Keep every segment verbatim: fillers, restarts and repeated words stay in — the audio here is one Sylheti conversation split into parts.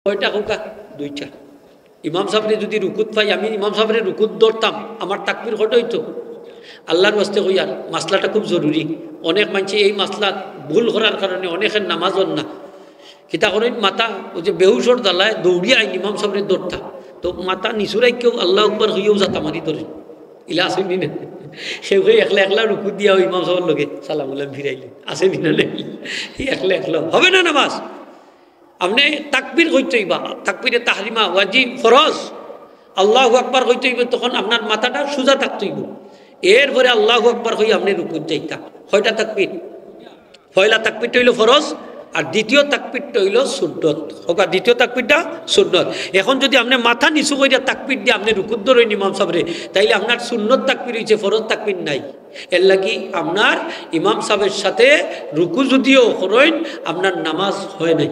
কয়টা কউক্কা? দুইটা। ইমাম সাবরে যুদি রুকুত পাই, আমি ইমাম সাবরে রুকুত ধরতাম, আমার তাকবির কয়টা অইতো? আল্লার ওয়াস্তে কইয়ার, মাসলাটা খুব জরুরি। অনেক মানষে এই মাসলাত ভুল করার কারণে অনেকের নামাজ অর না। কিতা করইন, মাথা অউ যে বেহুশর জ্বালায় দৌড়িয়া আইন ইমাম সাবরে ধরতা, তো মাথা নিচু রাখিয়াউ আল্লাহু আকবার কইয়াউ জাতা মারি ধরইন। ইলা আছে নি না? কেউ কেউ একলা একলা রুকুত দিয়াউ ইমাম সাবর লগে সালাম উলাম ফিরাইলে আছে নি না? নাই। একলা একলা হবে না নামাজ। আপনে তাকবির কইতে অইবা, তাকবিরে তাহরিমা ওয়াজিব, ফরজ। আল্লাহু আকবার কইতে অইবো, তখন আপনার মাথাটা সুজা থাকতে অইবো। এরপরে আল্লাহু আকবার কইয়া আপনে রুকুত যাইতা। কয়টা তাকবির? পয়লা তাকবিরটা অইলো ফরজ, আর দ্বিতীয় তাকবিরটা অইলো সুন্নত। কউক্কা, দ্বিতীয় তাকবিরটা সুন্নত। এখন যুদি আপনে মাথা নিচু করিয়া তাকবির দিয়া আপনে রুকুত ধরইন ইমাম সাবরে, তাইলে আপনার সুন্নত তাকবির অইছে, ফরজ তাকবির নাই। এরলাগি আপনার ইমাম সাবর সাথে রুকু যুদিও করইন, আপনার নামাজ হয় নাই।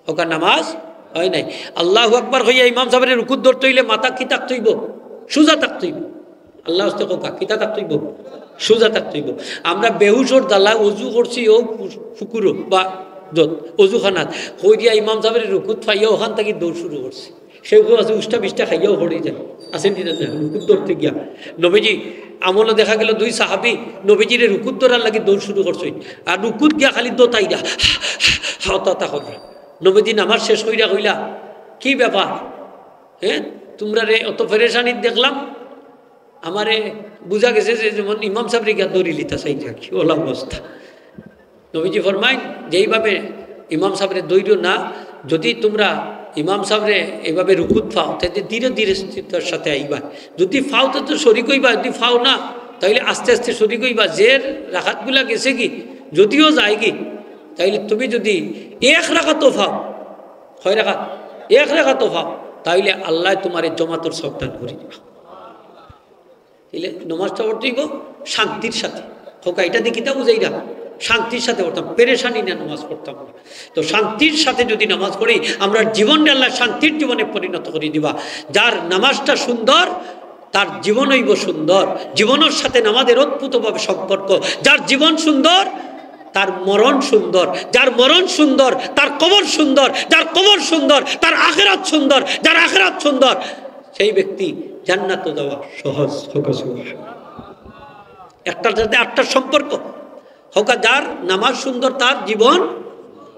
কউক্কা, নামাজ হয় নাই। আল্লাহু আকবার কইয়া ইমাম সাবরে রুকুত ধরতে অইলে মাথা কি থাকতে অইবো? সুজা থাকতে অইবো। আল্লার ওয়াস্তে কউক্কা, কিতা থাকতে অইবো? সুজা থাকতে অইবো। আমরা বেহুশর জ্বালায় অজু করছি অউ পু-, পুকুরো বা যত, অজুখানাত। কই দিয়া ইমাম সাবরে রুকুত পাইয়া অখান থাকি দৌড় শুরু করছি। কেউ কেউ আছে উষ্টা বিষ্টা খাইয়াউ পড়ি যায়। আছে নি না? রুকুত ধরতে গিয়া। নবীজি আমলো দেখা গেল দুই সাহাবি নবীজিরে রুকুত ধরার লাগি দৌড় শুরু করছইন। আর রুকুত গিয়া খালি দতাইরা, হতা হতা কররা। নবীজি নামাজ শেষ করিয়া কইলা, "কি ব্যাপার? হ্যাঁ, তুমরারে অত পেরেশানিত দেখলাম?" আমারে বুঝা গেছে যে যেমন ইমাম সাবরে গিয়া ধরিলিতা চাইন আর কি, অলা অবস্থা। নবীজি ফরমাইন, "যেইভাবে ইমাম সাবরে ধরিও না, যুদি তুমরা ইমাম সাবরে এইভাবে রুকুত পাও, তে ধীরে ধীরে স্থিরতার সাথে আইবা। যুদি পাও, তে তো শরিক অইবা, যুদি পাও না, তাইলে আস্তে আস্তে শরিক অইবা। যে রাকাতগুলা গেছেগি, যুদিও যায়গি, তাইলে তুমি যুদি এক রাকাতও পাও, কয় রাকাত? এক রাকাতও পাও, তাইলে আল্লায় তুমারে জমাতর সওয়াব দান করি দিবা।" তাইলে নমাজটা পড়তে অইবো শান্তির সাথে। কউক্কা, ইটা দিয়া কিতা বুঝাইরা? শান্তির সাথে পড়তাম, পেরেশানি নিয়া নমাজ পড়তাম না। তো শান্তির সাথে যুদি নমাজ পড়ি, আমরার জীবনরে আল্লায় শান্তির জীবনে পরিণত করি দিবা। যার নমাজটা সুন্দর, তার জীবন অইবো সুন্দর। জীবনর সাথে নমাজর ওতপ্রোতভাবে সম্পর্ক। যার জীবন সুন্দর, তার মরণ সুন্দর। যার মরণ সুন্দর, তার কবর সুন্দর। যার কবর সুন্দর, তার আখিরাত সুন্দর। যার আখিরাত সুন্দর, সেই ব্যক্তি জান্নাতো যাওয়া সহজ। কউক্কা সুবহানাল্লাহ। একটার সাথে আটটার সম্পর্ক। কউক্কা, যার নমাজ সুন্দর, তার জীবন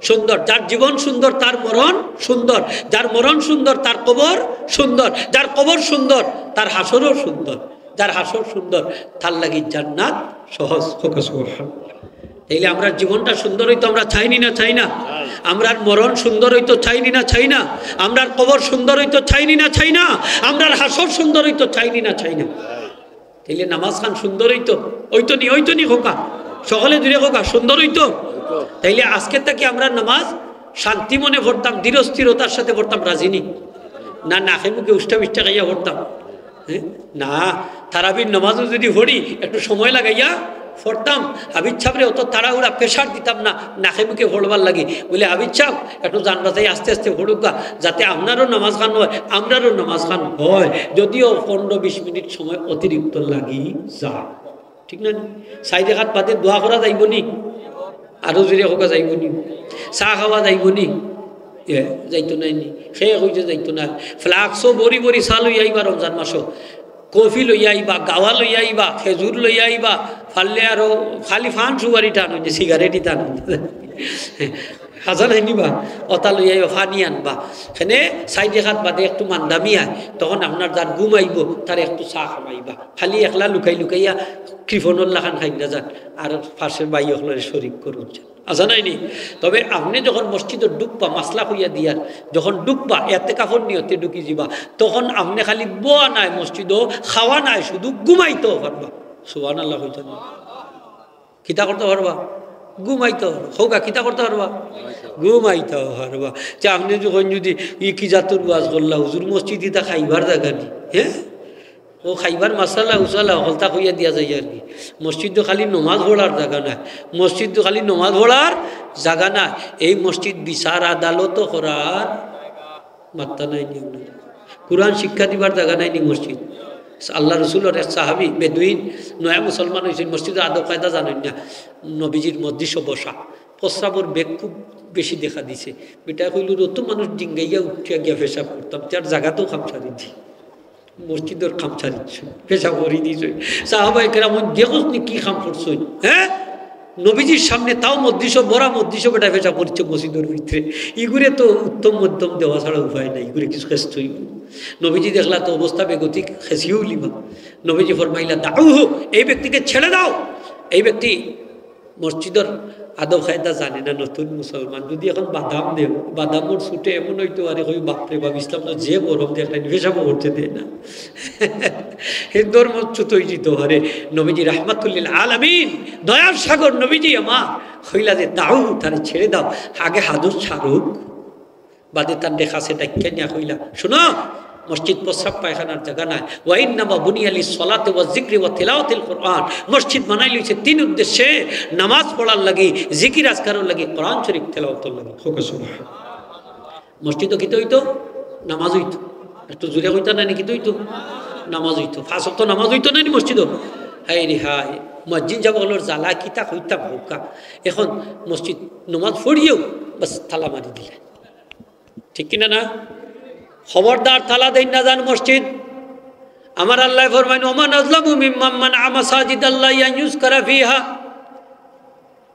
সুন্দর। যার জীবন সুন্দর, তার মরণ সুন্দর। যার মরণ সুন্দর, তার কবর সুন্দর। যার কবর সুন্দর, তার হাশরও সুন্দর। যার হাশর সুন্দর, তার লাগি জান্নাত সহজ। কউক্কা সুবহানাল্লাহ। তাইলে আমরার জীবনটা সুন্দর অইতো আমরা চাই নি না চাই না? আমরার মরণ সুন্দর অইতো চাই নি না চাই না? আমরার কবর সুন্দর অইতো চাই নি না চাই না? আমরার হাশর সুন্দর অইতো চাই নি না চাই না? তাইলে নমাজ খান সুন্দর অইতো, অইতো নি, অইতো নি কউক্কা? সকলে জুরে কউক্কা, সুন্দর অইতো? তাইলে আজকে থাকি আমরা নমাজ শান্তি মনে পড়তাম, ধীর স্থিরতার সাথে পড়তাম, রাজি নি? না, নাকে মুখে উষ্টা বিষ্টা খাইয়া পড়তাম? হ্যাঁ? না, তারাবির নমাজও যুদি পড়ি, একটু সময় লাগাইয়া পড়তাম। হাফিজ সাবরে অত তাড়াহুড়া pressure দিতাম না, নাকে মুখে পড়বার লাগি। বলে, "হাফিজ সাব, একটু জান বাঁচাই আস্তে আস্তে পড়উক্কা, যাতে আপনারও নমাজ খান হয়, আমরারও নমাজ খান হয়, যুদিও পনেরো বিশ মিনিট সময় অতিরিক্ত লাগি যায়।" ঠিক না নি? চাইর রাকাত বাদে দোয়া করা যাইবো নি? আরো জুরে কউক্কা, যাইবো নি? চা খাওয়া যাইবো নি? এ, যাইতো নায় নি? কে কইছে যাইতো নায়? ফ্লাক্সও ভরি ভরি চা লইয়া আইবা রমজান মাসো, কফি লইয়া আইবা, গাওয়া লইয়া আইবা, খেজুর লইয়া আইবা, পারলে আরো খালি পান সুপারি টান অইছে, সিগারেটই টান অইছে। হাছা নায় নি বা? অতা লইয়া আইবা, পানি আনবা। কেনে চাইর রাকাত বাদে একটু মান্দামি আয়, তখন আপনার যার ঘুম আইবো, তারে একটু চা খাওয়াইবা। খালি একলা লুকাই লুকাইয়া কৃপণর লাখান খাইন না যান, আর পাশে ভাই অকলরে শরিক করউক্কা যান। আছে নায় নি? তবে আপনে যখন মসজিদো ঢুকবা, মাসলা কইয়া দিয়ার, যখন ঢুকবা, এতেকাফর নিয়তে ঢুকি যিবা, তখন আপনে খালি বওয়া নায় মসজিদো, খাওয়া নায়, শুধু ঘুমাইতেও পারবা। সুবহানাল্লাহ কইতা না? কিতা করতা পারবা? ঘুমাইতা পারবা। কউক্কা, কিতা করতা পারবা? ঘুমাইতা পারবা। তে আপনে যখন যুদি ই কি জাতর ওয়াজ করলা, হুজুর, মসজিদ ইতা খাইবার জাগা নি, হ্যাঁ? অউ খাইবার মাসালা উসালা হকলতা কইয়া দিয়া যাই আর কি। মসজিদো খালি নমাজ পড়ার জাগা নায়, মসজিদো খালি নমাজ পড়ার জাগা নায়, এই মসজিদ বিচার আদালতও করার মাত্তা নায় নি আপনার। কুরআন শিক্ষা দিবার জাগা নায় নি মসজিদ। আল্লার রসুলর এক সাহাবি বেদুইন নয়া মুসলমান অইছইন, মসজিদর আদব কায়দা জানইন না, নবীজির মজলিসো বসা। প্রস্রাবর বেগ খুব বেশি দেখা দিছে। বেটায় কইল, "অত মানুষ ডিঙ্গাইয়া উঠিয়া গিয়া পেশাব করতাম, তার জাগাতেও কাম সারি দি, মসজিদর কাম সারি দি, পেশাব করি দিছে।" সাহাবায়ে কেরাম, "দেখোস নি কি কাম করছইন, হ্যাঁ? নবীজির সামনে, তাও মজলিসো, বড়া মজলিসো বেটায় পেশাব করছে মসজিদর ভিতরে। ইগুরে তো উত্তম মধ্যম দেওয়া ছাড়া উপায় নাই, ইগুরে কিছু খেস্ত অইব।" নবীজি দেখলা তো অবস্থা বেগতিক, খেসিও লিবা। নবীজি ফরমাইলা, "দাউহু, এই ব্যক্তিকে ছেড়ে দাও।" এই ব্যক্তি মসজিদর আদব কায়দা জানে না, নতুন মুসলমান। যদি এখন বাদাম দেও, বাদামর ছুটে এমন অইতো পারে, কই, "বাপরে বাপ, ইসলাম তো যে গরম দেখলেন, পেশাবও করতে দেয় না।" হে ধর্মচ্যুত অইযিতো পারে। নবীজি রাহমাতুল্লিল আলামিন, দয়ার সাগর নবীজি আমার, কইলা যে, "দাউহু, তারে ছেড়ে দাও, আগে হাজত সারুক।" বাদে তানরে কাছে ডাকিয়া নিয়া কইলা, "শুনো, মসজিদ প্রস্রাব পায়খানার জাগা নায়। ওয়া ইন্নামা বুনিয়া লিস-সলাতি ওয়াজ-জিকরি ওয়া তিলাওয়াতিল কুরআন।" মসজিদ বানাইল অইছে তিন উদ্দেশ্যে, নামাজ পড়ার লাগি, জিকির আজকারর লাগি, কোরআন শরীফ তেলাওয়াতর লাগি। কউক্কা সুবহানাল্লাহ। মসজিদো কিতা অইতো? নামাজ অইতো। একটু জোরে কইতা নানি, কিতা অইতো? নামাজ অইতো। পাঁচ ওয়াক্ত নামাজ অইতো নানি মসজিদো? হায়রে হায়, মুয়াজ্জিন সাব অকলর জ্বালা কিতা কইতাম কউক্কা। এখন মসজিদ নামাজ পড়িয়াও বাস তালা মারি দিলা। ঠিক কিনা না? খবরদার, তালা দেইন না যান মসজিদ। আমার আল্লায় ফরমাইন, "ওমান আজলামু মিম্মান মানআ মাসাজিদাল্লাহি আন ইউজকারা ফিহা।"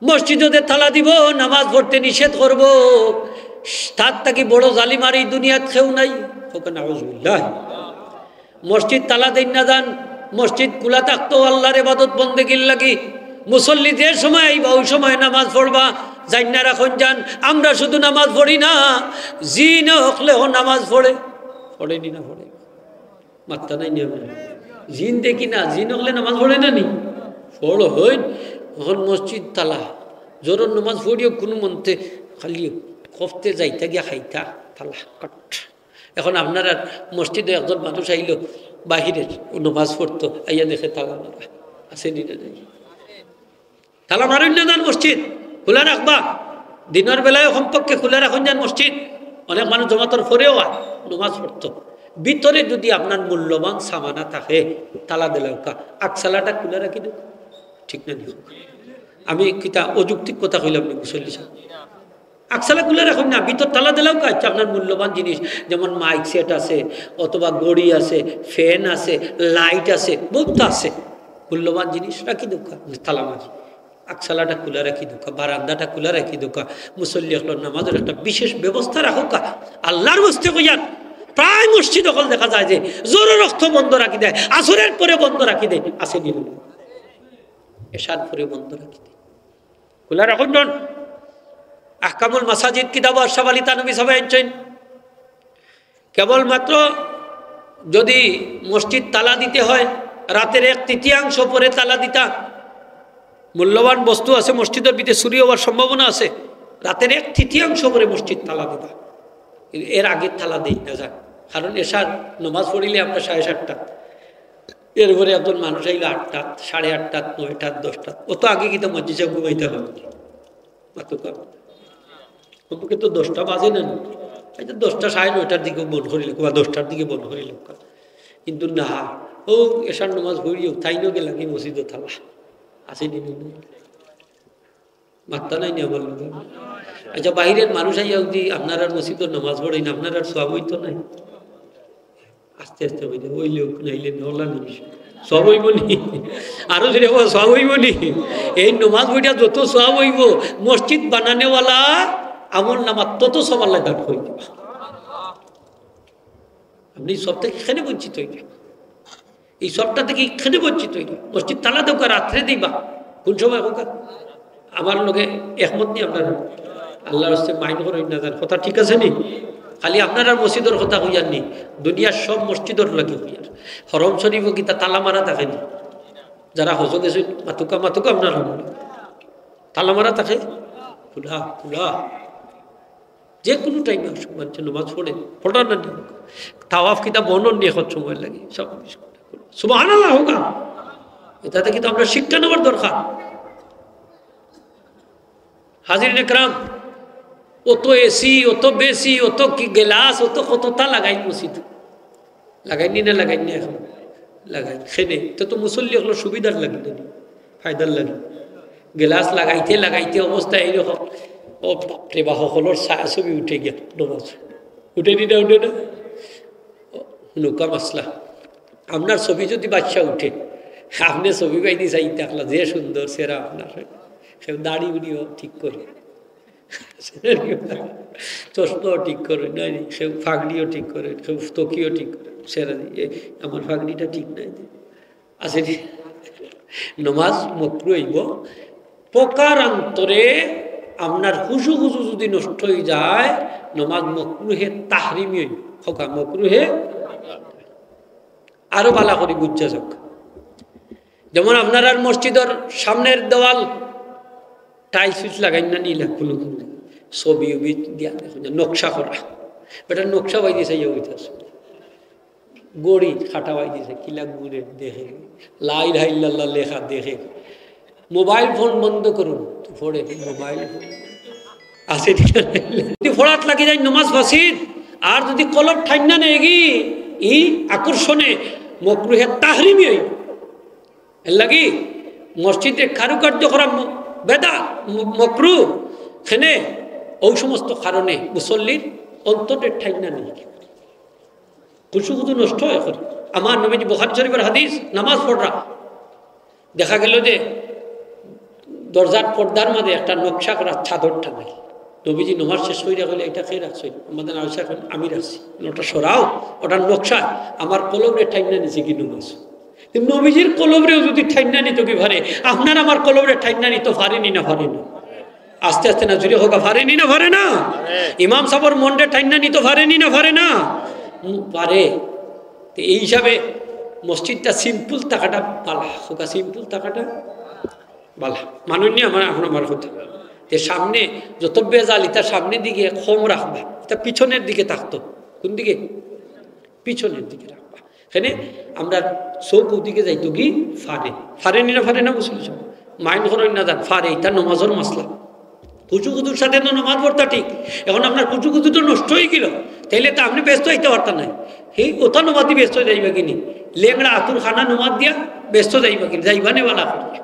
মসজিদো যে তালা দিবো, নামাজ পড়তে নিষেধ করবো, তার থাকি বড় জালিম আর এই দুনিয়াত কেউ নাই। কউক্কা নাউজুবিল্লাহ। মসজিদ তালা দেইন না যান, মসজিদ খুলা থাকতো আল্লার ইবাদত বন্দেগির লাগি। মুসল্লি যে সময় আইবা, ওই সময় নামাজ পড়বা, যাইন না রাখইন যান। আমরা শুধু নামাজ পড়ি না, জিন অকলেও নামাজ পড়ে। পড়ে নি না পড়ে? মাত্তা নাই নি আমরা। জিন দেখি না, জিন অকলে নামাজ পড়ে না নি? পড়ইন। এখন মসজিদ তালা, জোহরর নামাজ পড়িও কুনু মন্তে, খালি কফতে যাইতা গিয়া খাইতা, তালা, কট। এখন আপনারার মসজিদো একজন মানুষ আইলো বাহিরের, ও নামাজ পড়তো, আইয়া দেখে তালা মারা। আছে নি না নাই? তালা মারইন না যান মসজিদ, খুলা রাখবা। দিনর বেলায় কমপক্ষে খুলা রাখইন যান মসজিদ। অনেক মানুষ জমাতর পরেও আয়, নামাজ পড়তো। ভিতরে যদি আপনার মূল্যবান সামানা থাকে, তালা দিলাউক্কা, আকসালাটা খুলা রাখি দেউক্কা। ঠিক না নি? আমি কিতা অযৌক্তিক কথা কইলাম নি, মুসল্লি সাব? আকসালা খুলা রাখইন না, ভিতর তালা দিলাউক্কা। আচ্ছা, আপনার মূল্যবান জিনিস, যেমন মাইক সেট আছে, অথবা ঘড়ি আছে, ফ্যান আছে, লাইট আছে, বহুত আছে, মূল্যবান জিনিস রাখি দেউক্কা, তালা মারি। আকসালাটা খুলা রাখি দেউক্কা, বারান্দাটা খুলা রাখি দেউক্কা, মুসল্লি অকলর নামাজর একটা বিশেষ ব্যবস্থা রাখউক্কা। আল্লার ওয়াস্তে কইয়ার, প্রায় মসজিদ অকল দেখা যায় যে জোহরর অক্ত বন্ধ রাখি দেয়, আসরের পরে বন্ধ রাখি দেয়, আছে নি না? এশার পরে বন্ধ রাখি দেয়। খুলা রাখইন না। আহকামুল মাসাজিদ কিতাব আশরাফ আলী থানভী সাবে আনছইন। কেবলমাত্র যদি মসজিদ তালা দিতে হয়, রাতের এক তৃতীয়াংশ পরে তালা দিতা। মূল্যবান বস্তু আছে মসজিদর ভিতরে, চুরি হওয়ার সম্ভাবনা আছে, রাতের এক তৃতীয়াংশ পরে মসজিদ তালা দিতা। এর আগে তালা দেই না যান, কারণ এশার নামাজ পড়িলে আমরা সাড়ে সাতটা, এরপরে একজন মানুষ আইলো আটটাত, সাড়ে আটটাত, নয়টাত, দশটাত, অত আগে কিতা মসজিদে ঘুমাইতা পারবো? মাতুক্কা। কমপক্ষে তো দশটা বাজে না নি? এই তো দশটা, সাড়ে নয়টার দিকে বন্ধ করিল, বা দশটার দিকে বন্ধ করিল। কিন্তু না, ও এশার নামাজ পড়িও, তাইনও গেলা কি মসজিদো তালা। আছে নি নি? মাত্তা নাই নি আমার লগে? আচ্ছা, বাইরের মানুষ আইয়া যদি আপনারার মসজিদো নামাজ পড়ইন, আপনারার সওয়াব অইতো নায়? আস্তে আস্তে অইলে, অইলে অউক, নাইলে না, অলা নি। সওয়াব অইবো নি? আরো জোরে কও, সওয়াব অইবো নি? এই নামাজ পড়িয়া যত সওয়াব অইবো, মসজিদ বানানেওয়ালা আমল নামাত তত সওয়াব আল্লায় দান করি দিবা। আপনি সওয়াব থাকি কেনে বঞ্চিত অইবা? এই সওয়াবটা থাকি কেনে বঞ্চিত অইবা? মসজিদ তালা দেউক্কা, রাত্রে দিবা। কোন সময় কউক্কা? আমার লগে একমত নি আপনারা? আল্লার ওয়াস্তে মাইন্ড করইন না যান, কথা ঠিক আছে নি? খালি আপনারার মসজিদর কথা কইয়ার নি, দুনিয়ার সব মসজিদর লাগি কইয়ার। হরম শরীফো কিতা তালা মারা থাকে নি? যারা হজো গেছইন, মাতুক্কা, মাতুক্কা আপনারা। তালা মারা থাকে? খুলা, খুলা। যে কোনো টাইমে আসুক, মানষে নামাজ পড়ে, পড়া না নি। তাওয়াফ কিতা বনর নি এখন সময় লাগে, সব কিছু। সুবহানাল্লাহ কউক্কা। ইটা থাকি তো আমরা শিক্ষা নেওয়ার দরকার। হাজিরিন একরাম, অত এসি, অত বেসি, অত কি গ্লাস, অত কততা লাগাইন মসজিদ। লাগাইন নি না লাগাইন নি এখন? লাগাইন। কেনে? ইটা তো মুসল্লি অকলর সুবিধার লাগি না নি, ফায়দার লাগি। গ্লাস লাগাইতে লাগাইতে অবস্থা এইরকম। ও বাপরে বাপ, হকলর ছায়া ছবি উঠে গিয়া নমাজ। উঠে নি না, উঠে না? ও, হুনুকা মাসলা। আপনার ছবি যদি বাচ্চা উঠে, আপনে ছবি বাইদি চাই দেখলা, যে সুন্দর চেহারা আপনার, কেউ দাড়ি উড়িও ঠিক করে, চশমাও ঠিক করে, নাই, কেউ ফাগড়িও ঠিক করে, কেউ তকিও ঠিক করে, চেহারা দিয়ে, "এ, আমার ফাগড়িটা ঠিক নাই।" আছে নি? নমাজ মকরু অইব। প্রকারান্তরে আপনার খুশু খুজু যদি নষ্ট হয়ে যায়, নমাজ মকরুহে তাহরিমি অইব। খোকা মকরুহে। আরো ভালা করি বুঝা যাক। যেমন আপনার আর মসজিদর সামনের দেওয়াল টাইলস উইলস লাগাইন না নি, ইলা কোনো কোনো ছবি উবি দিয়া দেখইন যে নকশা করা। বেটা নকশা বাইদি চাইয়া অইতাছে। ঘড়ি কাটা বাইদি চাই, কিলা ঘুরে দেখে, লা ইলাহা ইল্লাল্লাহ লেখা দেখে, মোবাইল ফোন বন্ধ করুন, তো পড়ে মোবাইল ফোন। আছে ঠিক আছে? যদি পড়াত লাগি যায় নমাজ ফাসিদ, আর যদি কলব ঠাইন্না নেগি, ই আকর্ষণে মকরুহে তাহরিমি অইব। এর লাগি মসজিদে কারুকার্য করা ম-, বেদা, ম-, মকরু, খেনে ও সমস্ত কারণে মুসল্লির অন্তরে ঠাইন্না নেই। খুশু খুজু নষ্ট হয় এখন। আমার নবীজি বুখারী শরীফের হাদিস, নামাজ পড়রা দেখা গেল যে দরজার পর্দার মাঝে একটা নকশা করা চাদর টাঙাই। নবীজি নমাজ শেষ করিয়া কইলে, "এটা কে রাখছে?" আমাদের আয়েশা কইন, "আমি রাখছি।" "ওটা সরাও, ওটার নকশা আমার কলবরে ঠাইন্না নিছে কি নমাজ।" তো নবীজির কলবরেও যদি ঠাইন্না নিত কি পারে, আপনার আমার কলবরে ঠাইন্না নিত পারেনি না পারে না? আস্তে আস্তে না, জুরে কউক্কা, পারেনি না পারে না? ইমাম সাবর মনরে ঠাইন্না নিত পারেনি না পারে না? উম, পারে। তো এই হিসাবে মসজিদটা সিম্পল থাকাটা ভালা, কউক্কা সিম্পল থাকাটা ভালা। মাননীয় আমার, এখন আমার কথা। যে সামনে যত বেজাল, ইটা সামনের দিকে কম রাখবা, ইটা পিছনের দিকে থাকতো। কোন দিকে? পিছনের দিকে রাখবা। এখানে আমরা চউখ ওদিকে যাইতো কি পারে। পারেনি না পারে না মুসল্লি সব? মাইন্ড করইন না যান, পারে, ইটা নমাজর মাসলা। খুশু খুজুর সাথে তো নমাজ পড়তা ঠিক। এখন আপনার খুশু খুজু তো নষ্ট হয়ে গেল, তাইলে তো আপনি বেহেস্তো যাইতা পারতা নায়। হে, ওটা নমাজ দি বেহেস্তো যাইবা কিনি? লেংড়া আতুর খানা নমাজ দিয়া বেহেস্তো যাইবা কিনি? যাইবা নে বালা করি।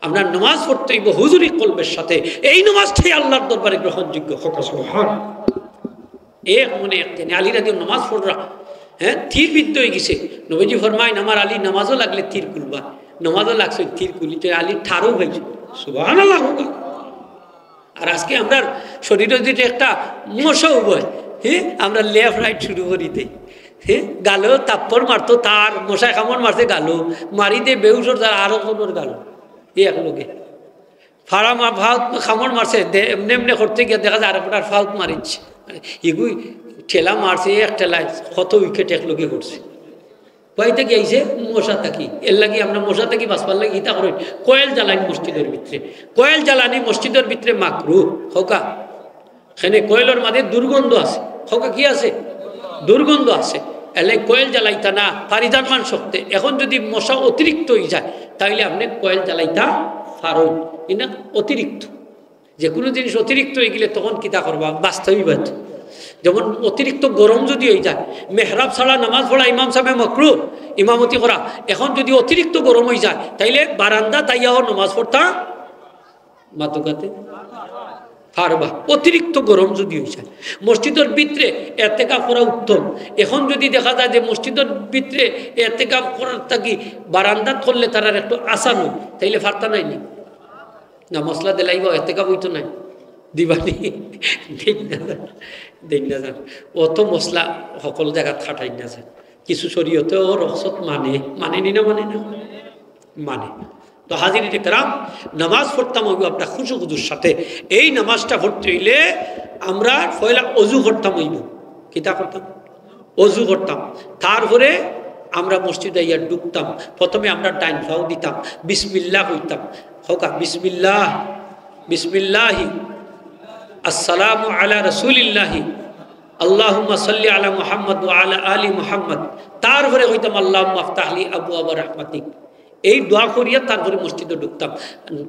আপনার নমাজ পড়তে হইব হুজুরি কলবের সাথে। এই নমাজটাই আল্লাহর দরবারে গ্রহণযোগ্য। কউক্কা সুবহান। এক মনে এক ধ্যানে আলী রাদিয়াল্লাহু আনহু নমাজ পড়রা, হ্যাঁ, তীর বিদ্ধ হয়ে গেছে। নবীজি ফরমাইন, "আমার আলী নমাজও লাগলে তীর কুলবা।" নমাজও লাগছে তীর কুলি, তো আলী ঠারও হয়েছে। সুবহানাল্লাহ কউক্কা। আর আজকে আমরার শরীরো যদি একটা মশা উবায়, হ্যাঁ, আমরা লেফট রাইট শুরু করি দেই। হ্যাঁ, গালো থাপ্পড় মারতো তার, মশায় কামড় মারছে গালো, মারি দে বেহুশ অর যার আরো জনর গালো। এই এক লগে। ফাড়া মা-, ফাউত কামড় মারছে, দে-, এমনে এমনে করতে গিয়া দেখা যায় আরো ফাউত মারিছে। এগুই ঠেলা মারছে, এক ঠেলায় কত উইকেট এক লগে করছে। কইতে গিয়াইছে মশা থাকি। এর লাগি আমরা মশা থাকি বাঁচবার লাগি ইতা করি। কয়েল জ্বালানি মসজিদর ভিতরে। কয়েল জ্বালানি মসজিদর ভিতরে মাকরু। কউক্কা। এখানে কয়েলর মাঝে দুর্গন্ধ আছে। কউক্কা কি আছে? দুর্গন্ধ আছে। এলে কয়েল জ্বালাইতা না, পারিদান মান শক্তে। এখন যদি মশা অতিরিক্ত হয়ে যায়, তাইলে আপনি কয়েল জ্বালাইতা পারইন। ইনা অতিরিক্ত। যে কোনো জিনিস অতিরিক্ত হয়ে গেলে তখন কিতা করবা? বাঁচতে হইবা তো। যেমন অতিরিক্ত গরম যদি হয়ে যায়, মেহরাব ছাড়া নামাজ পড়া ইমাম সাহেব মকরু, ইমামতি করা। এখন যদি অতিরিক্ত গরম হয়ে যায়, তাইলে বারান্দা তাইয়াও নামাজ পড়তা মাতুকাতে পারবা। অতিরিক্ত গরম যদি হয়ে যায়, মসজিদর ভিতরে এতেকাফ করা উত্তম। এখন যদি দেখা যায় যে মসজিদর ভিতরে এতেকাফ করার থাকি বারান্দাত করলে তারার একটু আসান হয়, তাইলে পারতা নায় নি? না, মাসলা দিলাইবা, এতেকাফ হইতো নায়। দিবানি? দেইন না যান, দেইন না যান। অত মাসলা হকল জাগাত খাটাইন না যান। কিছু শরীয়তেও রুখসত মানে, মানে নি না, মানে না? মানে। তো হাজিরিনে কেরাম, নামাজ পড়তাম হইব আমরা খুশু খুজুর সাথে। এই নামাজটা পড়তে হইলে আমরা পয়লা অজু করতাম হইব। কিতা করতাম? অজু করতাম। তারপরে আমরা মসজিদে আইয়া ঢুকতাম। প্রথমে আমরা ডাইন পাও দিতাম, বিসমিল্লাহ কইতাম। কউক্কা, বিসমিল্লাহ, বিসমিল্লাহি, আসসালামু আলা রাসূলিল্লাহি, আল্লাহুম্মা সাল্লি আলা মুহাম্মদ ওয়া আলা আলি মুহাম্মদ। তারপরে কইতাম, আল্লাহুম্মা আফতাহ লি আবওয়াবা রাহমাতিক। এই দোয়া করিয়া তারপরে মসজিদে ঢুকতাম।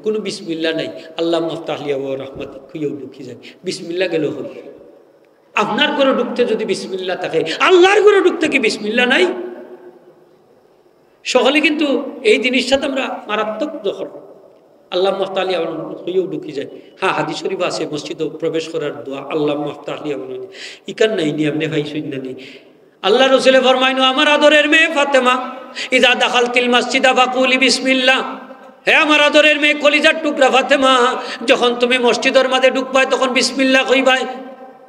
কোনো বিসমিল্লাহ নাই, আল্লাহুম্মা আফতাহ লি আবওয়াবা রাহমাতিক কইয়াও ঢুকি যায়। বিসমিল্লাহ গেল কই? আপনার ঘরে ঢুকতে যদি বিসমিল্লাহ থাকে, আল্লাহর ঘরে ঢুকতে কি বিসমিল্লাহ নাই? সকলে কিন্তু এই জিনিসটাতে আমরা মারাত্মক দখল। "আল্লাহুম্মা ইফতাহলি আবওয়াবা", হইয়াও ঢুকি যায়। হ্যাঁ, হাদিস শরীফ আছে মসজিদো প্রবেশ করার দোয়া, "আল্লাহুম্মা ইফতাহলি আবওয়াবা।" ইখান নাই নি, আপনে পাইছইন না নি? আল্লাহর রসুলে ফরমাইন, "আমার আদরের মেয়ে ফাতেমা, ইযা দাখালতিল মাসজিদা ফাকুলি বিসমিল্লাহ।" হে আমার আদরের মেয়ে, কলিজার টুকরা ফাতেমা, যখন তুমি মসজিদর মাঝে ঢুকবায়, তখন বিসমিল্লাহ কইবায়।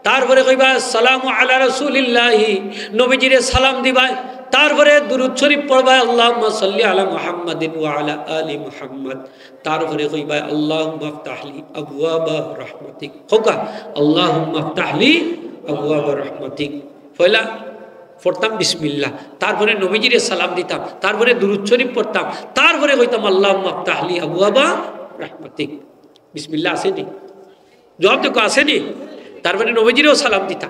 তারপরে কইবায়, "আসসালামু আলা রাসূলিল্লাহি", নবীজিরে সালাম দিবায়। তারপরে দুরূদ শরীফ পড়বায়, "আল্লাহুম্মা সাল্লি আলা মুহাম্মাদিন ওয়া আলা আলি মুহাম্মাদ।" তারপরে কইবায়, "আল্লাহুম্মা ইফতাহলি আবওয়াবা রাহমাতিক।" কউক্কা, "আল্লাহুম্মা ইফতাহলি আবওয়াবা রাহমাতিক।" পয়লা পড়তাম বিসমিল্লাহ, তারপরে নবীজিরে সালাম দিতাম, তারপরে দুরূদ শরীফ পড়তাম, তারপরে কইতাম, "আল্লাহুম্মা ইফতাহলি আবওয়াবা রাহমাতিক।" বিসমিল্লাহ আছে নি? জবাব দেখো, আছে নি? তারপরে নবীজিরেও সালাম দিতাম।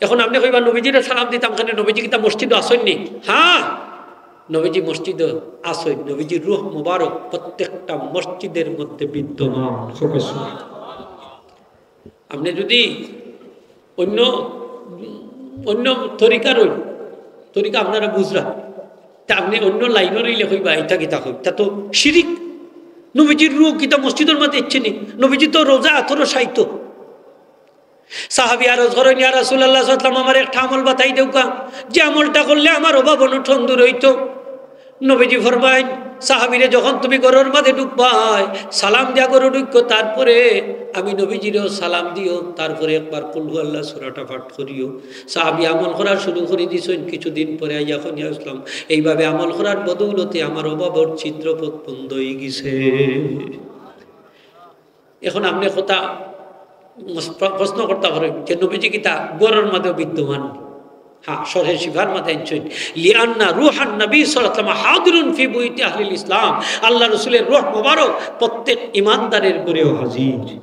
এখন আপনে কইবা, "নবীজিরে সালাম দিতাম কেনে, নবীজি কিতা মসজিদো আছইন নি?" হ্যাঁ, নবীজি মসজিদো আছইন। নবীজির রূহ মুবারক প্রত্যেকটা মসজিদের মধ্যে বিদ্যমান। আপনে যদি অন্য, অন্য তরিকার অইন, তরিকা আপনারা বুঝরা, তে আপনে অন্য লাইনর অইলে কইবা, "ইটা কিতা কইন, ইটা তো শিরিক।" নবীজির রূহ কিতা মসজিদর মাঝে আইছে নি? নবীজি তো রওজা আতরো শায়িত। সাহাবী আরজ করইন, "ইয়া রাসূলুল্লাহ সাল্লাল্লাহু আলাইহি ওয়াসাল্লাম, আমারে একটা আমল বাতাই দেউক্কা, যে আমলটা করলে আমার অভাব অনটন দূর অইতো।" নবীজি ফরমাইন, "সাহাবীরে, যখন তুমি ঘরর মাঝে ঢুকবায়, সালাম দিয়া ঘরো ঢুকিও, তারপরে আমি নবীজিরেও সালাম দিও, তারপরে একবার কুল হু আল্লাহ সূরাটা পাঠ করিও।" সাহাবী আমল করা শুরু করি দিছইন, কিছুদিন পরে আইয়া কইন, "ইয়া রাসূলুল্লাহ, এইভাবে আমল করার বদৌলতে আমার অভাবর ছিদ্রপথ বন্ধ অইগেছে।" এখন আপনে কথা মস-, প্র-, প্রশ্ন করতা পারইন যে নবীজি কিতা ঘরর মাঝেও বিদ্যমান? হ্যাঁ, শরহে শিফার মাঝে আনছইন, "লিআন্না রূহান নবী সাল্লাল্লাহু আলাইহি ওয়াসাল্লাম হাদিরুন ফি বুয়ুতি আহলিল ইসলাম।" আল্লাহর রসুলের রূহ মোবারক প্রত্যেক ইমানদারের ঘরেও হাজির।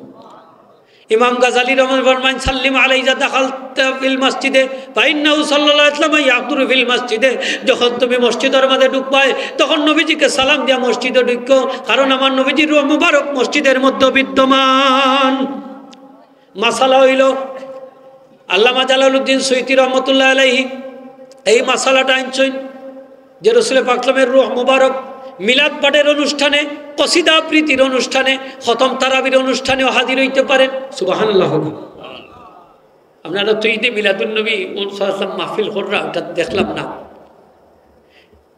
ইমাম গাজালী রহমান ফরমাইন, "সাল্লিম আলাইহি ইযা দাখালতা ফিল মাসজিদে, ফাইন্নাহু সাল্লাল্লাহু আলাইহি ওয়াসাল্লাম ইয়াহদুরু ফিল মাসজিদে।" যখন তুমি মসজিদর মাঝে ঢুকবায়, তখন নবীজিকে সালাম দিয়া মসজিদো ঢুকিও, কারণ আমার নবীজির রূহ মুবারক মসজিদের মধ্যে বিদ্যমান। মাসালা অইলো, আল্লামা জালালউদ্দিন সুয়ুতী রহমতুল্লাহ আলাইহি এই মাসালাটা আনছইন যে রসুল পাক সাল্লামের রূহ মুবারক মিলাদ পাঠের অনুষ্ঠানে, কসিদা আবৃত্তির অনুষ্ঠানে, খতম তারাবির অনুষ্ঠানেও হাজির অইতে পারেন। সুবহানাল্লাহ। আপনারা তো ঈদে মিলাদুন নবী সাল্লাল্লাহু আলাইহি ওয়াসাল্লাম মাহফিল কররা, ওটা দেখলাম না।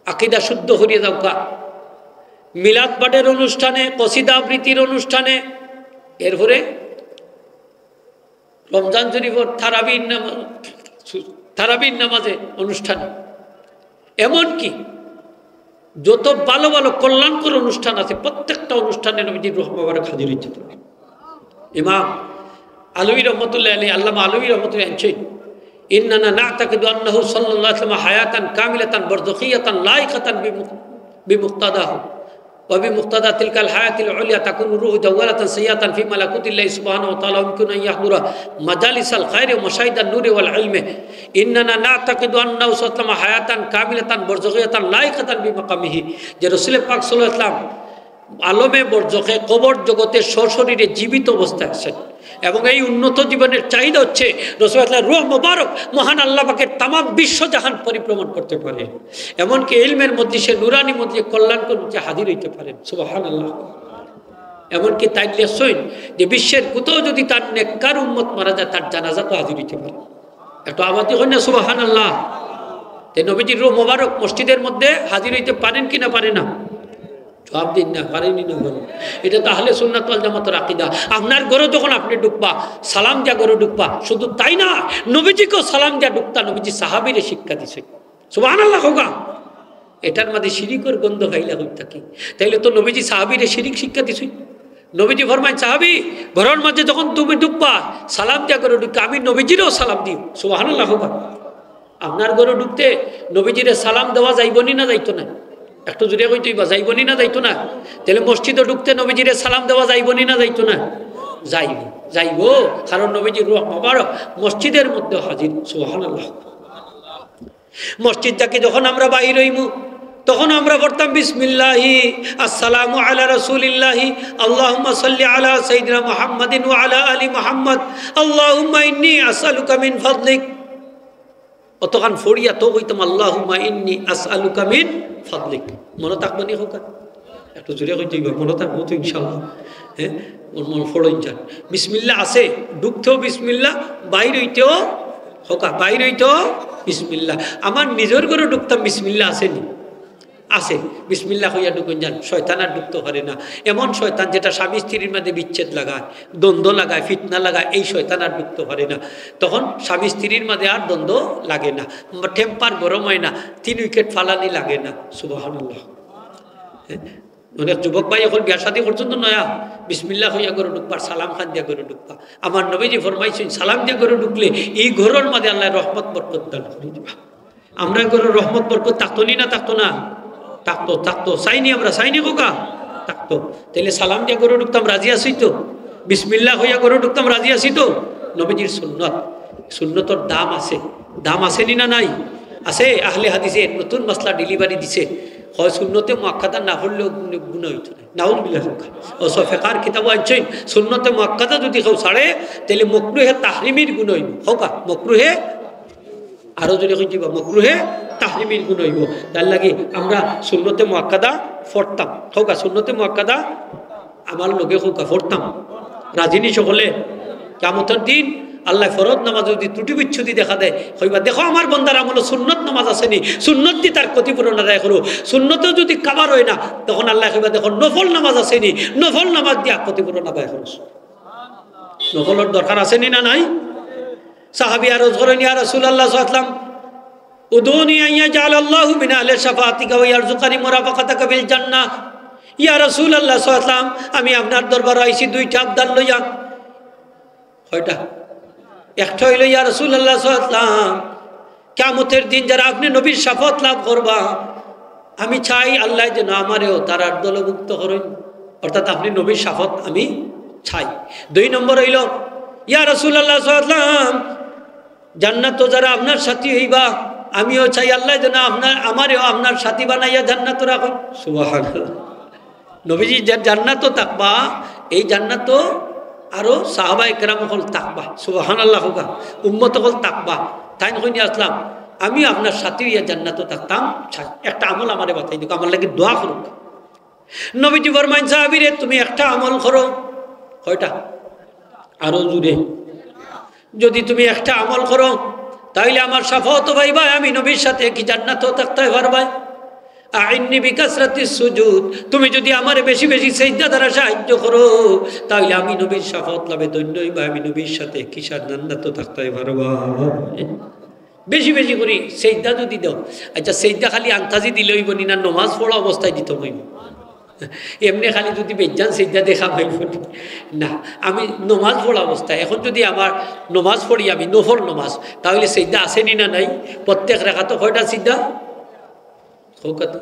আকিদা শুদ্ধ করিয়া যাউক্কা। মিলাদ পাঠের অনুষ্ঠানে, কসিদা আবৃত্তির অনুষ্ঠানে, এরপরে রমজান শরীফর তারাবির নামা-, তারাবির নামাজে অনুষ্ঠানে, এমনকি যত ভালো ভালো কল্যাণকর অনুষ্ঠান আছে, প্রত্যেকটা অনুষ্ঠানে নবীজির রূহ মোবারক হাজির অইতে পারে। ইমাম আলভী রহমতুল্লাহ আলাইহি, আল্লামা আলভী রহমতুল্লাহ আনছইন, "ইন্নানা না'তাকিদু আন্নাহু সাল্লাল্লাহু আলাইহি ওয়াসাল্লাম হায়াতান কামিলাতান বারযাখিয়াতান লাইকাতান বিমুক-, বিমুক্তাদাহু।" وبمقتضى تلك الحياة العليا تكون الروح جولة سياحة في ملكوت الله سبحانه وتعالى، ويمكن أن يحضر مجالس الخير ومشاهد النور والعلم. إننا نعتقد أنه صلى الله عليه وسلم حياة كاملة برزخية لائقة بمقامه। যে রসুল পাক সাল্লাল্লাহু আলাইহি ওয়াসাল্লাম আলমে বরজখে কবর জগতে সশরীরে জীবিত অবস্থায় আছেন, এবং এই উন্নত জীবনের চাহিদা হচ্ছে রসুল পাকের রূহ মোবারক মহান আল্লাহ পাকের তামাম বিশ্বজাহান পরিভ্রমণ করতে পারে, এমনকি ইলমের মজলিসে, নুরানি মজলিসে, কল্যাণকর মজলিসে হাজির হইতে পারেন। সুবহানাল্লাহ। এমনকি তাইন লেখছইন যে বিশ্বের কোথাও যদি তার নেককার উম্মত মারা যায়, তার জানাজাত হাজির হইতে পারে। একটু আওয়াজ দিয়া কইন না সুবহানাল্লাহ। তে নবীজির রূহ মোবারক মসজিদের মধ্যে হাজির হইতে পারেন কি না পারে না? জবাব দিন না, পারেনি না বলেন। এটা তো আহলে সুন্নাত ওয়াল জামাতের আকিদা। আপনার ঘরো যখন আপনি ঢুকবা, সালাম দিয়া ঘরো ঢুকবা, শুধু তাই না, নবীজিকেও সালাম দিয়া ঢুকতা, নবীজি সাহাবীরে শিক্ষা দিছে। সুবহানাল্লাহ কউক্কা। এটার মাঝে শিরিকর গন্ধ পাইলা কই থাকি? তাইলে তো নবীজি সাহাবীরে শিরিক শিক্ষা দিছইন। নবীজি ফরমাইন, "সাহাবী, ঘরর মাঝে যখন তুমি ঢুকবা, সালাম দিয়া ঘরো ঢুকবা, আমি নবীজিরেও সালাম দিও।" সুবহানাল্লাহ কউক্কা। আপনার ঘরো ঢুকতে নবীজিরে সালাম দেওয়া যাইবো নি না যাইতো না? একটু জোরে কইতে অইবা, যাইবো নি না যাইতো না? তাইলে মসজিদো ঢুকতে নবীজিরে সালাম দেওয়া যাইবো নি না যাইতো না? যাইবো, যাইবো, কারণ নবীজির রূহ মোবারক মসজিদের মধ্যে হাজির। সুবহানাল্লাহ। মসজিদ থাকি যখন আমরা বাইর অইমু, তখন আমরা পড়তাম বিসমিল্লাহি, আসসালামু আলা রাসূলিল্লাহি, আল্লাহুম্মা সাল্লি আলা সাইয়্যিদিনা মুহাম্মাদিন ওয়া আলা আলি মুহাম্মাদ, আল্লাহুম্মা ইন্নী আসআলুকা মিন ফাদলিক। অতখান পড়িয়া তো কইতাম, "আল্লাহুম্মা ইন্নী আসআলুকা মিন ফাদলিক।" মনো থাকবো নি কউক্কা? একটু জোরে কইতে অইবো, মনো থাকবো তো ইনশাআল্লাহ। হ্যাঁ, মন মন ফড়ইন যান। বিসমিল্লাহ আছে, ঢুকতেও বিসমিল্লাহ, বাইর অইতেও, কউক্কা, বাইর অইতেও বিসমিল্লাহ। আমার নিজর ঘরো ঢুকতাম, বিসমিল্লাহ আছে নি? আছে। বিসমিল্লাহ কইয়া ঢুকইন যান, শয়তান আর ঢুকতো পারে না। এমন শয়তান যেটা স্বামী স্ত্রীর মাঝে বিচ্ছেদ লাগায়, দ্বন্দ্ব লাগায়, ফিতনা লাগায়, এই শয়তান আর ঢুকতো পারে না। তখন স্বামী স্ত্রীর মাঝে আর দ্বন্দ্ব লাগে না, টেম্পার গরম হয় না, তিন উইকেট ফালানি লাগে না। সুবহানাল্লাহ। হ্যাঁ? অনেক যুবক ভাই অখন বিয়া শাদী করছইন তো নয়া, বিসমিল্লাহ কইয়া ঘরো ঢুকবা, সালাম খান দিয়া ঘরো ঢুকবা। আমার নবীজি ফরমাইছইন, সালাম দিয়া ঘরো ঢুকলে এই ঘরর মাঝে আল্লায় রহমত বরকত দান করি দিবা। আমরার ঘরো রহমত বরকত থাকতো নি না থাকতো না? থাকতো, থাকতো। চাইনি আমরা, চাইনি কউক্কা? থাকতো। তাইলে সালাম দিয়া ঘরো ঢুকতাম, রাজি আছি তো? বিসমিল্লাহ কইয়া ঘরো ঢুকতাম, রাজি আছি তো? নবীজির সুন্নত, সুন্নতর দাম আছে, দাম আছে নি না নাই? আছে। আহলে হাদিসে নতুন মাসলা delivery দিছে, কয় সুন্নতে মুআক্কাদা না পড়লেও গুন-, গুনা অইতো নায়। নাউজুবিল্লাহ কউক্কা। অউ সব ফেকার কিতাবো আনছইন, সুন্নতে মুআক্কাদা যুদি কেউ ছাড়ে, তাইলে মকরুহে তাহরিমির গুনা অইবো। কউক্কা, মকরুহে, আরো জোরে কইন দিবা, মকরুহে তাহরিমির গুনা অইবো। তার লাগি আমরা সুন্নতে মুআক্কাদা পড়তাম। কউক্কা, সুন্নতে মুআক্কাদা আমার লগে কউক্কা, পড়তাম। রাজি নি সকলে? কিয়ামতর দিন আল্লায় ফরজ নামাজ যুদি ত্রুটি বিচ্ছুতি দেখা দেয়, কইবা, "দেখো আমার বন্দার আমলো সুন্নত নামাজ আছে নি, সুন্নত দি তার ক্ষতিপূরণ আদায় করো।" সুন্নতেও যুদি cover হয় না, তখন আল্লায় কইবা, "দেখো নফল নামাজ আছে নি, নফল নামাজ দিয়া ক্ষতিপূরণ আদায় করো।" নফলর দরকার আছে নি না নাই? সাহাবী আরজ করেন, "ইয়া রাসূলুল্লাহ সাল্লাল্লাহু আলাইহি ওয়াসাল্লাম, উদুনি আন ইয়াজআলাল্লাহু মিন আহলি শাফাআতিকা ওয়া ইয়ারযুকানি মুরাফাকাতাকা ফিল জান্নাহ।" ইয়া রাসূলুল্লাহ সাল্লাল্লাহু আলাইহি ওয়াসাল্লাম, আমি আপনার দরবারো আইছি দুইটা আবদার লইয়া। কয়টা? একটা অইলো, ইয়া রাসূলুল্লাহ সাল্লাল্লাহু আলাইহি ওয়াসাল্লাম, কিয়ামতর দিন যারা আপনে নবীর শাফাআত লাভ করবা, আমি চাই আল্লায় যেন আমারেও তারার দলভুক্ত করইন, অর্থাৎ আপনে নবীর শাফাআত আমি চাই। দুই নম্বর অইলো, ইয়া রাসূলুল্লাহ সাল্লাল্লাহু আলাইহি ওয়াসাল্লাম, জান্নাতো যারা আপনার সাথী অইবা, আমিও চাই আল্লায় যেন আপনার, আমারেও আপনার সাথী বানাইয়া জান্নাতো রাখইন। সুবহানাল্লাহ। নবীজি যে জান্নাতো থাকবা, এই জান্নাতো আরো সাহাবায়ে কেরাম অকল থাকবা। সুবহানাল্লাহ কউক্কা। উম্মত অকল থাকবা। তাইন কইন, "ইয়া রাসূলুল্লাহ, আমিও আপনার সাথী অইয়া জান্নাতো থাকতাম চাই। একটা আমল আমারে বাতাই দেউক্কা, আমার লাগি দোয়া করউক্কা।" নবীজি ফরমাইন, "সাহাবীরে, তুমি একটা আমল করো।" কয়টা? আরো জোরে। "যুদি তুমি একটা আমল করো, তাইলে আমার শাফাআত পাইবায়, আমি নবীর সাথে একই জান্নাতো থাকতায় পারবায়।" "আইন্নি বিকাসরাতিস সুজুদ, তুমি যুদি আমারে বেশি বেশি সেজদা দ্বারা সাহায্য করো, তাইলে আমি নবীর শাফাআত লাভে ধন্য অইবায়, আমি নবীর সাথে একই জান্নাতো থাকতায় পারবায়।" বেশি বেশি করি সেজদা যুদি দেও। আচ্ছা, সেজদা খালি আন্তাজি দিলে অইবো নি, না নমাজ পড়া অবস্থায় দিতে অইবো? এমনে খালি যুদি বেজান সেজদা দেখা অইবো নি? না, আমি নমাজ পড়া অবস্থায়, অখন যুদি আমার নমাজ পড়ি আমি নফল নমাজ, তাইলে সেজদা আছে নি না নাই? প্রত্যেক রাকাতো কয়টা সেজদা? কউক্কা তো।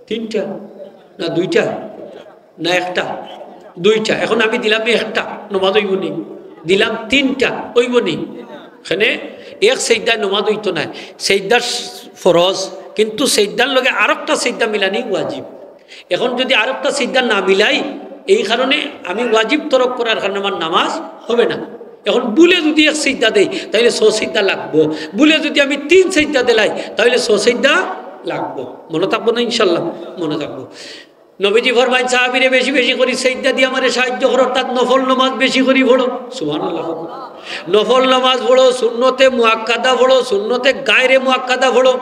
তিনটা না দুইটা? না একটা? দুইটা। অখন আমি দিলাম একটা, নমাজ অইবো নি? দিলাম তিনটা, অইবো নি? এখানে এক সেজদায় নমাজ অইতো নায়। সেজদা ফরজ, কিন্তু সেজদার লগে আরোকটা সেজদা মিলানি ওয়াজিব। অখন যুদি আরোকটা সেজদা না মিলাই, এই কারণে আমি ওয়াজিব তরক করার কারণে আমার নামাজ হবে না। অখন ভুলে যুদি এক সেজদা দেই, তাইলে ছয় সেজদা লাগবো। ভুলে যুদি আমি তিন সেজদা দিলাই, তাইলে ছয় সেজদা লাগবো। মনো থাকবো না ইনশাআল্লাহ? মনো থাকবো। নবীজি ফরমাইন, "সাহাবীরে, বেশি বেশি করি সেজদা দিয়া আমারে সাহায্য করো, অর্থাৎ নফল নমাজ বেশি করি পড়ো।" সুবহানাল্লাহ। নফল নমাজ পড়ো, সুন্নতে মুআক্কাদা পড়ো, সুন্নতে গায়রে মুআক্কাদা পড়ো,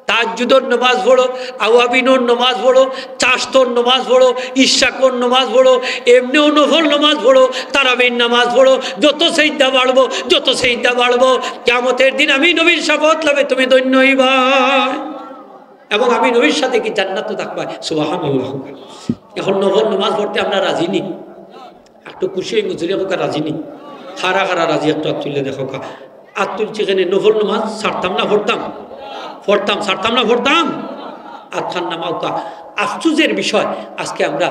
তাহাজ্জুদর নমাজ পড়ো, আওয়াবিনর নমাজ পড়ো, চাশতর নমাজ পড়ো, ইশরাকর নমাজ পড়ো, এমনেও নফল নমাজ পড়ো, তারাবির নমাজ পড়ো, যত সেজদা বাড়বো, যত সেজদা বাড়বো, কিয়ামতর দিন আমি নবীর শাফাআত লাভে তুমি ধন্য অইবায়। এবং আমি নবীর সাথে কি জান্নাতো থাকবায়। সুবহানাল্লাহ। অখন নফল নমাজ পড়তে আমরা রাজি নি? একটু খুশি অই মুজুরে কউক্কা রাজি নি? কারা কারা রাজি একটু আত তুলিয়া দেখউক্কা। আত তুলছি কেনে? নফল নমাজ ছাড়তাম না পড়তাম? পড়তাম, ছাড়তাম না পড়তাম? আতখান নামাউক্কা। আফসোসের বিষয়, আজকে আমরা,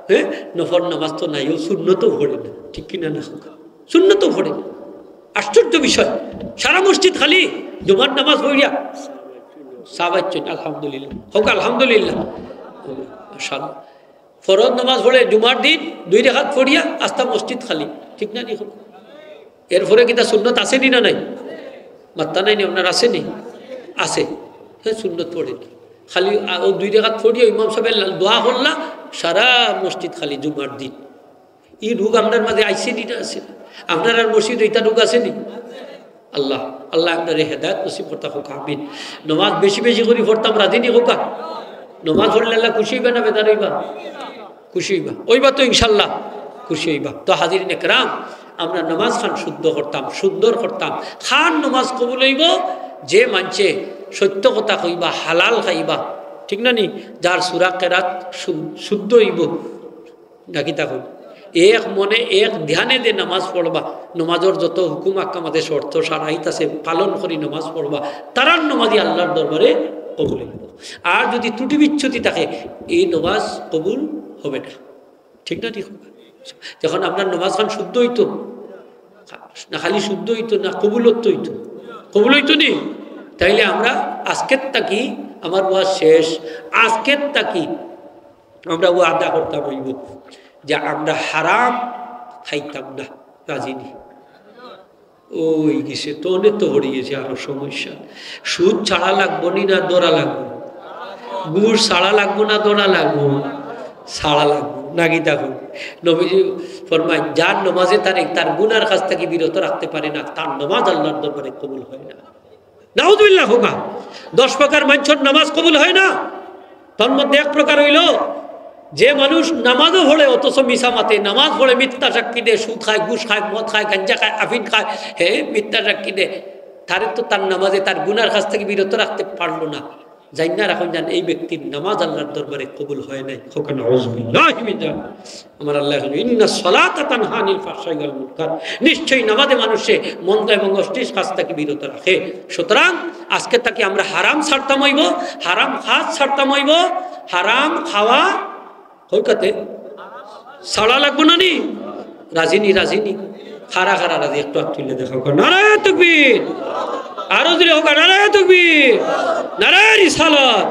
হ্যাঁ, নফল নমাজ তো নাই, অউ সুন্নতও পড়ে না, ঠিক কিনা না কউক্কা? সুন্নতও পড়ে না। আশ্চর্য বিষয়, সারা মসজিদ খালি জুমার নামাজ পড়িয়া। সাহাবাই চইন, আলহামদুলিল্লাহ। কউক্কা আলহামদুলিল্লাহ। মাশাআল্লাহ। ফরজ নামাজ পড়ে জুমার দিন দুই রাকাত পড়িয়া আস্তা মসজিদ খালি, ঠিক না নি? এরপরে কিতা সুন্নত আছে নি না নাই? মাত্তা নাই নি, আপনার আছে নি? আছে। হ্যাঁ, সুন্নত পড়ে নি। খালি আ, ও দুই রেকাত পড়িয়া ইমাম সাহেব দোয়া করলা, সারা মসজিদ খালি জুমার দিন। ই রোগ আমরার মাঝে আইছে নি না আছে? আপনারার মসজিদ ইটা রোগ আছে নি? আল্লাহ, আল্লাহ আপনারে হেদায়েত নসিব করতা হোক, আমিন। নমাজ বেশি বেশি করি পড়তাম, রাজি নি হোকা? নমাজ পড়লে আল্লাহ খুশি অইবা না বেজার অইবা? খুশি অইবা, অইবা তো ইনশাল্লাহ, খুশি অইবা। তো হাজিরিন একরাম, আমরা নমাজ খান শুদ্ধ করতাম, সুন্দর করতাম। খান নমাজ কবুল অইবো যে মানষে সত্য কথা কইবা, হালাল খাইবা, ঠিক না নি? যার সুরা কেরাত শু-, শুদ্ধ অইবো, নাকি তা কই? এক মনে এক ধ্যানে যে নামাজ পড়বা, নমাজর যত হুকুম আহকাম আছে, শর্ত শারাইত আছে, পালন করি নমাজ পড়বা, তারার নমাজই আল্লাহর দরবারে কবুল অইবো। আর যদি ত্রুটি বিচ্যুতি থাকে, এই নমাজ কবুল হবে না। ঠিক না ঠিক? যখন আপনার নমাজ খান শুদ্ধ অইতো, না খালি শুদ্ধ অইতো না, কবুলত্ব অইতো, কবুল অইতো নি? তাইলে আমরা আজকের তাকি, আমার ওয়াজ শেষ, আজকের তাকি আমরা ওয়াদা করতাম অইবো যে আমরা হারাম খাইতাম না, রাজি নি? ওই গেছে তো, অনেক তো পড়ি গেছে আরো সমস্যা। সুদ ছাড়া লাগবো নি না ধরা লাগবো? ঘুষ ছাড়া লাগবো না ধরা লাগবো? ছাড়া লাগবো। নাকি দেখো, নবীজি ফরমায়, যার নমাজে তার, তার গুনার কাছ থেকে বিরত রাখতে পারে না, তার নমাজ আল্লাহর দরবারে কবুল হয় না। নাউজুবিল্লাহ হোকা। দশ প্রকার মানষর নামাজ কবুল হয় না। তার মধ্যে এক প্রকার অইলো, যে মানুষ নামাজও পড়ে অথচ মিছা মাতে, নামাজ পড়ে মিথ্যা সাক্ষী দেয়, সুদ খায়, ঘুষ খায়, মদ খায়, গাঞ্জা খায়, আফিন খায়, হে মিথ্যা সাক্ষী দেয়, তারে তো তার নামাজে তার গুনার কাছ থেকে বিরত রাখতে পারলো না। জাইন্না রাখুন যান, এই ব্যক্তির নামাজ আল্লাহর দরবারে কবুল হয় নাই। হোকা নাউজুবিল্লাহি মিন জালিক। আমার আল্লাহ বলেন, "ইন্না সলাতা তানহা আনিল ফাহশাই ওয়াল মুনকার।" নিশ্চয়ই নামাজে মানুষে মন্দ এবং অশ্লীল কাজ থেকে বিরত রাখে। সুতরাং আজকে তাকি আমরা হারাম ছাড়তাম অইবো, হারাম কাজ ছাড়তাম অইবো, হারাম খাওয়া কইকাতে ছাড়া লাগবো না নি? রাজি নি, রাজি নি? খারা খারা রাজি, একটু হাত তুলে দেখাও। নারায়ে তাকবীর। আরো জোরে হোক, নারায়ে তাকবীর। নারায়ে রিসালাত।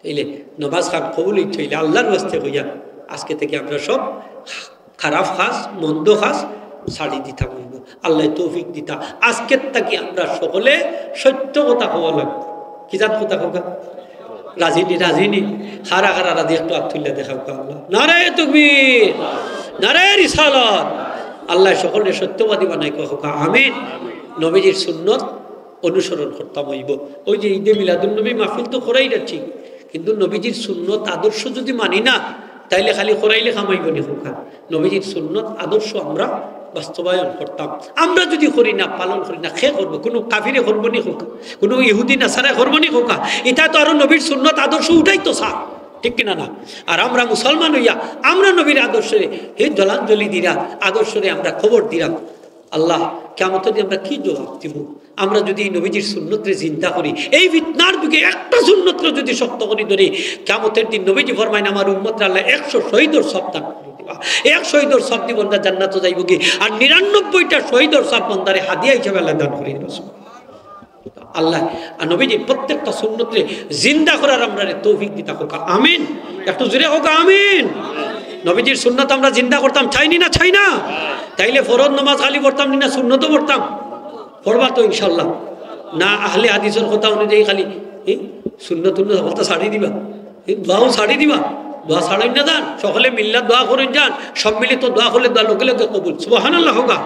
তাইলে নমাজ খান কবুল অইতে অইলে আল্লাহর ওয়াস্তে কইয়া আজকে থেকে আমরা সব খারাপ কাজ, মন্দ কাজ ছাড়ি দিতাম অইবো। আল্লাহ তৌফিক দিতা। আজকের তাকি আমরা সকলে সত্য কথা কওয়া লাগবো। কি জাত কথা কওয়া? রাজি নি, রাজি নি? খারা খারা রাজি, একটু হাত তুলে দেখাও আল্লাহ। নারায়ে তাকবীর, নারায়ে রিসালাত। আল্লাহ সকলে সত্যবাদী বানাই কওয়া, আমিন। নবীজির সুন্নত অনুসরণ করতাম অইবো। ওই যে ঈদে মিলাদুন নবী মাহফিল তো করাই না ঠিক, কিন্তু নবীজির সুন্নত আদর্শ যদি মানি না, তাইলে খালি করাইলে কামাইবো নি হোকা? নবীজির সুন্নত আদর্শ আমরা বাস্তবায়ন করতাম। আমরা যদি করি না, পালন করি না, কে করবো? কোনো কাফিরে করবো নি হোকা? কোনো ইহুদি নাসারায় করবো নি হোকা? ইতা তো আরো নবীর সুন্নত আদর্শ উঠাই তো স্যার, ঠিক কিনা না? আর আমরা মুসলমান অইয়া আমরা নবীর আদর্শরে হে জলাঞ্জলি দিরা, আদর্শরে আমরা কবর দিরাম। আল্লাহ, কিয়ামতের দিন আমরা কি জবাব দিব? আমরা যদি এই নবীজির সুন্নতরে জিন্দা করি, এই ফিতনার যুগে একটা সুন্নতরে যদি শক্ত করি ধরি, কিয়ামতের দিন নবীজি ফরমাইন, "আমার উম্মতরে আল্লাহ একশো শহীদর সওয়াব দান করি দিবা।" এক শহীদর সওয়াব দি বন্দা জান্নাতো যাইবো কি, আর নিরানব্বইটা শহীদর সওয়াব বন্দারে হাদিয়া হিসাবে আল্লাহ দান করি দিবা। আল্লাহ আর নবীজির প্রত্যেকটা সুন্নতরে জিন্দা করার আমরারে তৌফিক দিতা হোকা, আমিন। একটু জোরে হোকা, আমিন। নবীজির সুন্নত আমরা জিন্দা করতাম চাই নি না, চাই না? তাইলে ফরজ নমাজ খালি পড়তাম নি না, সুন্নতও পড়তাম? পড়বা তো ইনশাল্লাহ। না আহলে হাদিসর কথা অনুযায়ী খালি এই সুন্নত উন্নত হকলতা ছাড়ি দিবা, এই দোয়াও ছাড়ি দিবা, দোয়া ছাড়াই না যান। সকলে মিল্লা দোয়া করইন যান, সম্মিলিত দোয়া করলে দোয়া লগে লগে কবুল। সুবহানাল্লাহ হোকা।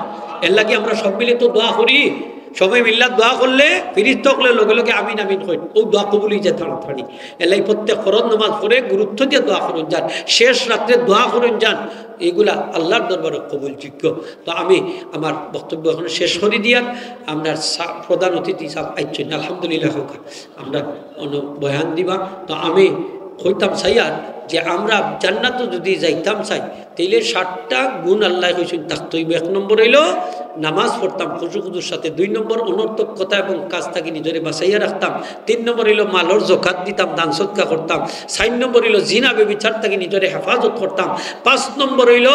এর লাগি আমরা সম্মিলিত দোয়া করি, সবে মিল্লা দোয়া করলে ফিরিস্তা অকলে লগে লগে আমিন আমিন কইন, ও দোয়া কবুল অই যায় তাড়াতাড়ি। এলাই প্রত্যেক ফরজ নামাজ পড়ে গুরুত্ব দিয়া দোয়া করইন যান, শেষ রাত্রে দোয়া করইন যান, এইগুলা আল্লাহর দরবারে কবুলযোগ্য। তো আমি আমার বক্তব্য এখন শেষ করি দিয়ার, আমরা সা-, প্রধান অতিথি সাহেব আইচ্ছইন, আলহামদুলিল্লাহ হোক, আমরা অন্য বয়ান দিবা। তো আমি কইতাম চাইয়ার যে আমরা জান্নাতো যদি যাইতাম চাই, তাইলে সাতটা গুণ আল্লাহ কইছইন থাকতে অইবো। এক নম্বর অইলো নামাজ পড়তাম খুশু খুজুর সাথে, দুই নম্বর অনর্থক কথা এবং কাজ থাকি নিজরে বাঁচাইয়া রাখতাম, তিন নম্বর অইলো মালর জকাত দিতাম, দান সদকা করতাম, চাইর নম্বর অইলো জিনা ব্যভিচার থাকি নিজরে হেফাজত করতাম, পাঁচ নম্বর অইলো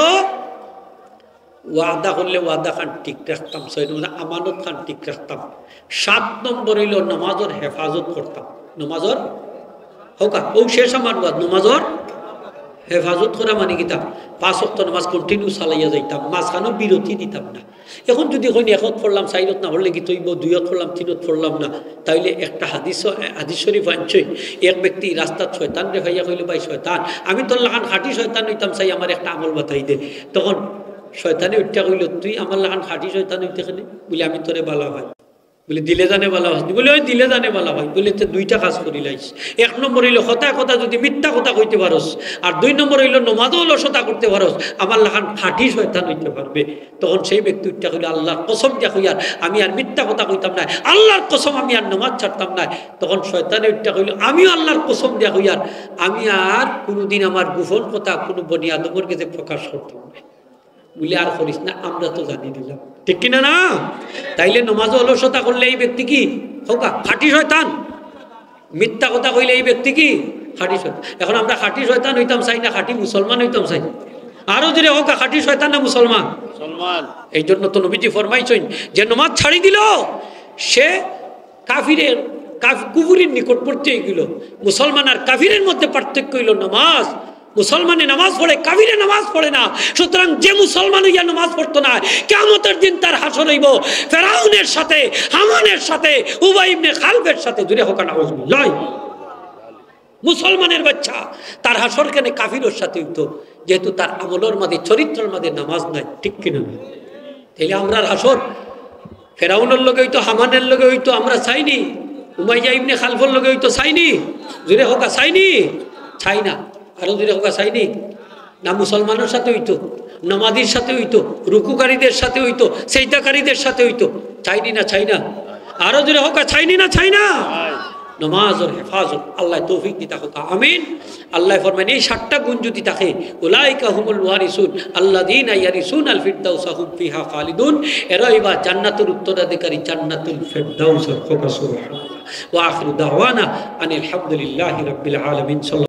ওয়াদা করলে ওয়াদা খান ঠিক রাখতাম, ছয় নম্বর আমানত খান ঠিক রাখতাম, সাত নম্বর অইলো নমাজর হেফাজত করতাম। নমাজর হোকা, ও শেষ আমার ওয়াজ, নমাজর হেফাজত করা মানে কিতা? পাঁচ ওয়াক্ত নামাজ continue চালাইয়া যাইতাম, মাঝখানো বিরতি দিতাম না। এখন যদি কইন এক ওয়াক্ত পড়লাম, চাইর ওয়াক্ত না পড়লে কিতা অইবো, দুই ওয়াক্ত পড়লাম, তিন ওয়াক্ত পড়লাম না, তাইলে একটা হাদিস, হাদিস শরীফ আনছইন, এক ব্যক্তি রাস্তাত শয়তানরে পাইয়া কইলো, "ভাই শয়তান, আমি তোর লাখান খাঁটি শয়তান অইতাম চাই, আমার একটা আমল বাতাই দে।" তখন শয়তানে উঠিয়া কইলো, "তুই আমার লাখান খাঁটি শয়তান অইতে কেনে?" বুলে, "আমি তোরে বালা পাই।" বুলে, "দিলে জানে বালা পাস?" বুলে, "ওই দিলে জানে বালা পাই।" বুলে, "তে দুইটা কাজ করিলাইস। এক নম্বর অইলো, কথায় কথায় যদি মিথ্যা কথা কইতে পারস, আর দুই নম্বর অইলো নমাজও অলসতা করতে পারস, আমার লাখান খাঁটি শয়তান অইতে পারবে।" তখন সেই ব্যক্তি উঠিয়া কইলো, "আল্লাহর কসম দিয়া কইয়ার, আমি আর মিথ্যা কথা কইতাম নায়, আল্লাহর কসম আমি আর নমাজ ছাড়তাম নায়।" তখন শয়তানে উঠিয়া কইলো, "আমিও আল্লাহর কসম দিয়া কইয়ার, আমি আর কুনুদিন আমার গোপন কথা কুনু বনি আদমর গেছে প্রকাশ করতাম নায়।" বুলে, "আর করিস না, আমরা তো জানি দিলাম।" ঠিক কিনা না? তাইলে নমাজও অলসতা করলে এই ব্যক্তি কি? কউক্কা, খাঁটি শয়তান। মিথ্যা কথা কইলে এই ব্যক্তি কি? খাঁটি শয়তান। এখন আমরা খাঁটি শয়তান অইতাম চাই না খাঁটি মুসলমান অইতাম চাই? আরো জোরে কউক্কা, খাঁটি শয়তান না মুসলমান? মুসলমান। এই জন্য তো নবীজি ফরমাইছইন, যে নমাজ ছাড়ি দিল, সে কাফিরের, কাফ-, কুফুরির নিকটবর্তী অইগেলো। মুসলমান আর কাফিরের মধ্যে পার্থক্য অইলো নামাজ। মুসলমানে নামাজ পড়ে, কাফিরে নামাজ পড়ে না। সুতরাং যে মুসলমান অইয়া নামাজ পড়তো না, কিয়ামতের দিন তার হাশর অইবো ফেরাউনের সাথে, হামানের সাথে, উবাই ইবনে খালফের সাথে। জোরে কউক্কা নাউজুবিল্লাহ। মুসলমানের বাচ্চা, তার হাশর কেনে কাফিরর সাথে অইতো, যেহেতু তার আমলর মাঝে, চরিত্রর মাঝে নামাজ নাই, ঠিক কিনা না? তাইলে আমরার হাশর ফেরাউনর লগে অইতো, হামানের লগে অইতো, আমরা চাইনি? উমাইয়া ইবনে খালফর লগে অইতো, চাইনি? জোরে কউক্কা, চাইনি? চাই না। আরো জোরে কউক্কা, চাইনি? না মুসলমানের সাথে অইতো, নমাজির সাথে অইতো, রুকুকারীদের সাথে অইতো, সেজদাকারীদের সাথে অইতো। চাইনি না, চাই না? আরো জোরে কউক্কা, চাইনি না, চাই না? নমাজর হেফাজত, আল্লায় তৌফিক দিতা কউক্কা, আমিন। আল্লায় ফরমাইন, এই সাতটা গুণ যদি থাকে, উলাইকা হুমুল ওয়ারিসুন আল্লাযীনা ইয়ারিসুনাল ফিরদাউসা হুম ফিহা খালিদুন, এরা অইবা জান্নাতের উত্তরাধিকারী, জান্নাতুল ফেরদাউসর। কউক্কা সুবহানাল্লাহ। ওয়া আখিরু দাওয়ানা আনিল হামদুলিল্লাহি রাব্বিল আলামিন।